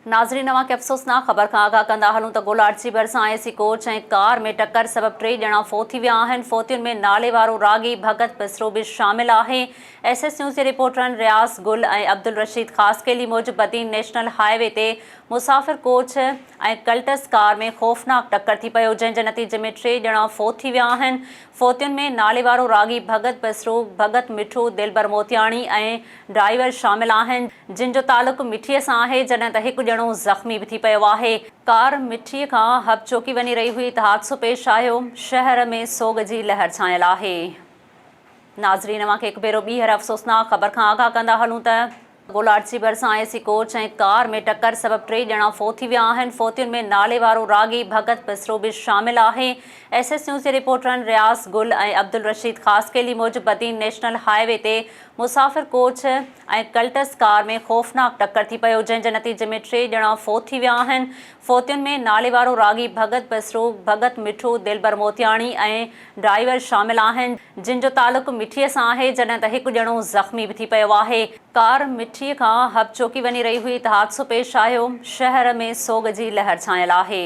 ناظرين اوهان کي افسوسناڪ خبر کان آگاهه ڪندا هلون ته گولاڙچي ڀرسان اي سي ڪوچ ۽ ڪار ۾ ٽڪر سبب ٽي ڄڻا فوت ٿي ويا آهن، فوتين ۾ نالي وارو راڳي ڀڳت بسرو به شامل آهي. ايس ايس نيوز جي رپورٽرن رياض گل ۽ عبدالرشيد خاصخيلي موجب بدين نيشنل هاء وي تي مسافر ڪوچ ۽ ڪلٽس ڪار ۾ خوفناڪ ٽڪر ٿي پيو جنهن جي نتيجي ۾ ٽي ڄڻا فوت ٿي ويا آهن، فوتين ۾ نالي وارو راڳي ڀڳت بسرو، ڀڳت مٺو، دلبر موتياڻي ۽ ڊرائيور شامل آهن، جن جو تعلق مٺيء سان آهي، جڏهن ته هڪ ڄڻو زخمي به ٿي پيو آهي. ڪار مٺيء کان حب چوڪي وڃي رهي هئي ته حادثو پيش آيو، شهر ۾ سوڳ جي لهر ڇانيل آهي. ناظرين اوهان کي هڪ ڀيرو ٻيهر افسوسناڪ خبر کان آگاهه ڪندا هلون ته. گولاڙچي ڀرسان اي سي ڪوچ ۽ ڪار ۾ ٽڪر سبب ٽي ڄڻا فوت ٿي ويا آهن، فوتين ۾ نالي وارو راڳي ڀڳت بسرو به شامل آهي. ايس ايس نيوز جي رپورٽرن رياض گل ۽ عبدالرشيد خاصخيلي موجب بدين نيشنل هاء وي تي مسافر ڪوچ ۽ ڪلٽس ڪار ۾ خوفناڪ ٽڪر ٿي پيو، جنهن جي نتيجي ۾ ٽي ڄڻا فوت ٿي ويا آهن. فوتين ۾ ناليوارو راڳي ڀڳت بسرو، ڀڳت مٺو، دلبر موتياڻي ۽ ڊرائيور شامل آهن، جن جو تعلق مٺيء سان آهي، جڏهن ته هڪ ڄڻو زخمي به ٿي پيو آهي. ڪار مٺيء کان حب چوڪي وڃي رهي هئي ته حادثو پيش آيو، شهر ۾ سوڳ جي لهر ڇانيل آهي.